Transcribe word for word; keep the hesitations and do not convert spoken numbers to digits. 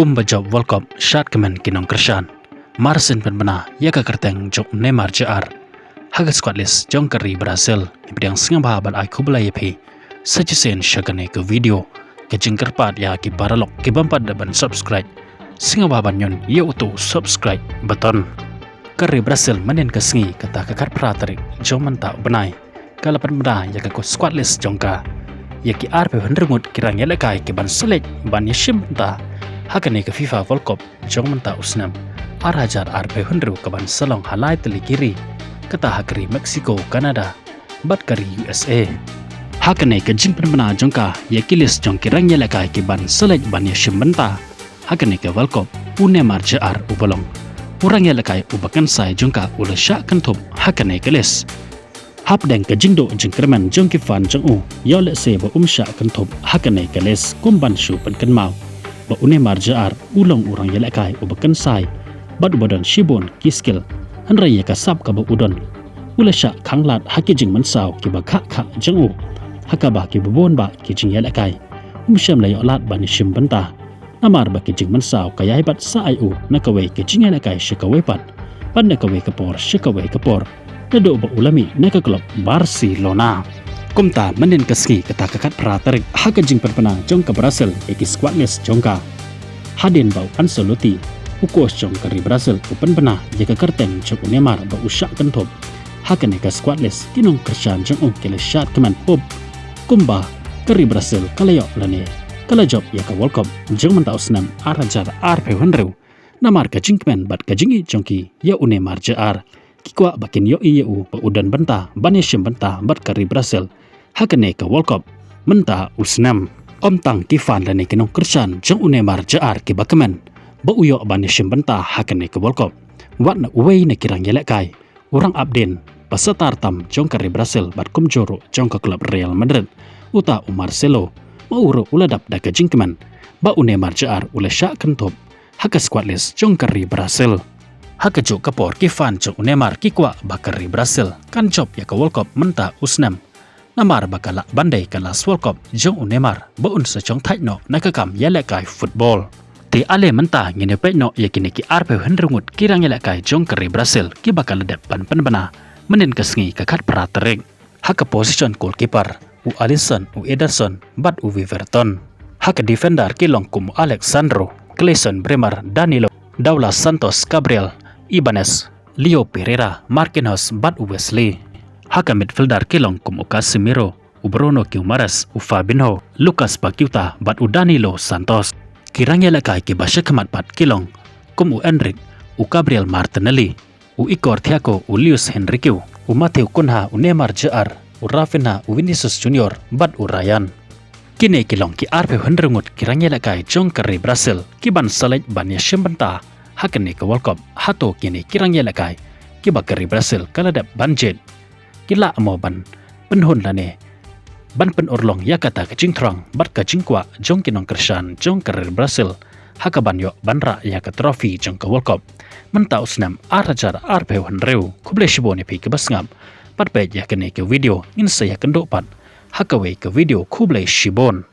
Kumba jop World Cup shad kmen ki nongkyrshan, mar sien pynbna ïa ka kyrteng jong u Neymar Jr ha ka squad list jong ka ri Brazil. Ngi pdiang sngewbha bad ai khublei ïa phi sa shisien sha kane ka video. Ka jingkyrpad ïa ki paralok ki bym pat da ban subscribe, sngewbha ban ñion ïa uto u subscribe button. Ka ri Brazil mynhynnin ka sngi, kata ka khatphra tarik jong mynta u bnai, ka la pynbna ïa ka squad list jong ka ïa ki arphew hynriew ngut ki rangïalehkai ki ban select ban ïashim bynta ha kane ka FIFA World Cup jong mynta u snem ar hajar arphew hynriew ka ban sa long ha lai tylli ki ri, kata ha ka ri Mexico, Canada bad ka ri U S A. Ha kane ka jingpynbna jong ka ïa ki list jong ki rangïalehkai ki ban select ban ïashim bynta ha kane ka World Cup, u Neymar Jr uba long u rangïalehkai uba kynsai jong ka u la shah kynthup ha kane ka list. Hapdeng ka jingduh jingkyrmen jong ki fan jong u, ïoh lehse ba um shah kynthup ha kane ka list, kum ban shu pynkynmaw ba u Neymar Jr u long u rangïalehkai uba kynsai bad uba don shibun ki skill, hynrei ïa ka sap kaba u don, u la shah khanglad ha ki jingmynsaw kiba khah khah jong u, ha kaba kiba bun bah ki jingïalehkai um shym la ïoh lad ban ïashim bynta, namar ba ki jingmynsaw ka ïai bat sa ai u na kawei ka jingïalehkai sha kawei pat, bad na kawei ka por sha kawei ka por, naduh ba u la mih na ka club Barcelona. Kumta mynhynnin ka sngi, kata ka khatphra tarik, ha ka jingpynbna jong ka Brazil ïa ki squad list jong ka, hadien ba u Ancelotti, u coach jong ka ri Brazil, u pynbna ïa ka kyrteng jong u Neymar ba u shah kynthup ha kane ka squad list, ki nongkyrshan jong u ki la shad kmen pop kumba ka ri Brazil ka la ïoh lane ka la jop ïa ka World Cup jong mynta u snem ar hajar arphew hynriew, namar ka jingkmen bad ka jingïeit jong ki ïa u Neymar Jr. Ki kwah ba kin ïohi ïa u ba u don bynta ban ïashim bynta bad ka ri Brazil ha kane ka World Cup mynta u snem. Ym tang ki fan lane ki nongkyrshan jong u Neymar Jr kiba kmen ba u ïoh ban ïashim bynta ha kane ka World Cup, wat na uwei na ki rangïalehkai, u rangapdien ba satar tam jong ka ri Brazil bad kumjuh ruh jong ka club Real Madrid, uta u Marcelo, ma u ruh u la dap da ka jingkmen ba u Neymar Jr u la shah kynthup ha ka squad list jong ka ri Brazil. Ha kajuh ka por, ki fan jong u Neymar ki kwah ba ka ri Brazil kan jop ïa ka World Cup mynta u snem, namar ba ka lah ban dei ka last World Cup jong u Neymar ba un sa shong thait noh na ka kam ïalehkai football. Te ale mynta ngin ïa peit noh ïa kine ki arphew hynriew ngut ki rangïalehkai jong ka ri Brazil kiba ka la dep ban pynbna mynhynnin ka sngi, ka khatphra tarik. Ha ka position goalkeeper, u Alisson, u Ederson bad u Everton. Ha ka defender ki long kum u Alex Sandro, Clayson Bremer, Danilo, Douglas Santos, Gabriel Ibanez, Leo Pereira, Marquinhos bad u Wesley. Ha ka midfielder ki long kum u Casemiro, u Bruno Guimaraes, u Fabinho, Lucas Paqueta bad u Danilo Santos. Ki rangïalehkai kiba sha khmat pat ki long kum u Endrick, u Gabriel Martinelli, u Igor Thiago, u Luis Henrique, u Matheus Cunha, u Neymar Jr, u Raphinha, u Vinicius Junior bad u Ryan. Kine ki long ki arphew hynriew ngut ki rangïalehkai jong ka ri Brazil ki ban select ban ïashim bynta ha kane ka World Cup. Hato kine ki rangïalehkai kiba ka ri Brazil ka la dep ban jied, ki lah mo ban pynhun lane ban pynurlong ïa kata ka jingthrang bad ka jingkwah jong ki nongkyrshan jong ka ri Brazil ha kaban ïoh ban rah ïa ka trophy jong ka World Cup mynta u snem ar hajar arphew hynriew? Khublei shibun ïa phi kiba sngap bad peit ïa kane ka video. Ngin sa ïakynduh pat ha kawei ka video. Khublei shibun.